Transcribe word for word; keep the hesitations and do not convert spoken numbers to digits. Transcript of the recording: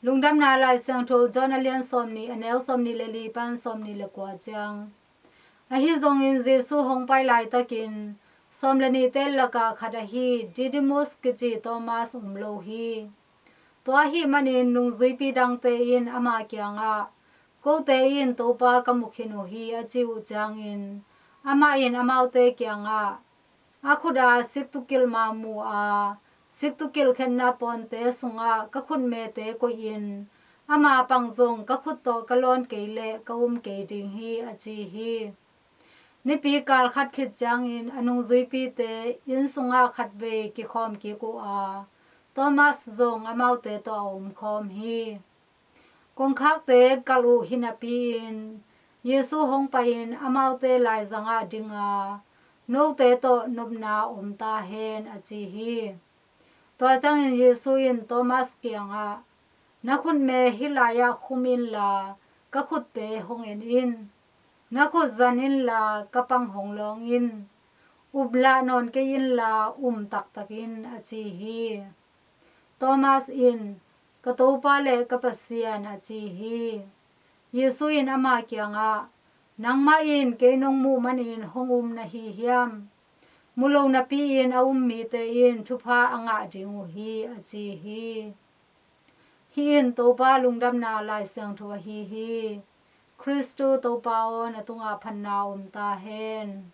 Lungdamna Lai Siangtho John a lian sawmnih, a neu sawmnih le li pan sawmnih le kua ciang. Ahi zongin Jesu hong pai laitakin sawm le nihte lakah khat ahi Didymus kici Thomas um lo hi. Tua ahih manin nungzuipi dangte in ama kiangah, "Kote in Topa ka mu khin uh hi," a ci uh ciangin, amah in amaute kiangah, "A khut a siktukilh ma mu a, siktukilh khetna pawnte sungah ka khutmete koihin, ama pang zong ka khut tawh ka lawn kei leh ka um kei ding hi," a ci hi. Nipi kal khat khit ciangin a nungzuipite inn sungah khatvei kikhawm kik uh a, Thomas zong amaute tawh a omkhawm hi. Kongkhakte kalh uh hi napi-in Jesu hong pai-in amaute laizangah dinga, "Note tawh nopna om ta hen," a ci hi. Tua ciangin Jesu in Thomas kiangah, "Na khutme hih lai-ah khum inla, ka khutte hong en in. Na khut zan inla, ka pang hong lawng in. Uplah nawn kei inla, um taktak in," a ci hi. Thomas in, "Ka Topa le ka Pasian," a ci hi. Jesu in ama kiangah, "Nangmah in kei nong muh manin hong um na hi hiam? Mu lo napi-in a um mite in thupha a ngah ding uh hi," a ci hi. Hih in Topa Lungdamna Lai Siangtho ahi hi. Khristu Topa aw, na tungah phatna om ta hen.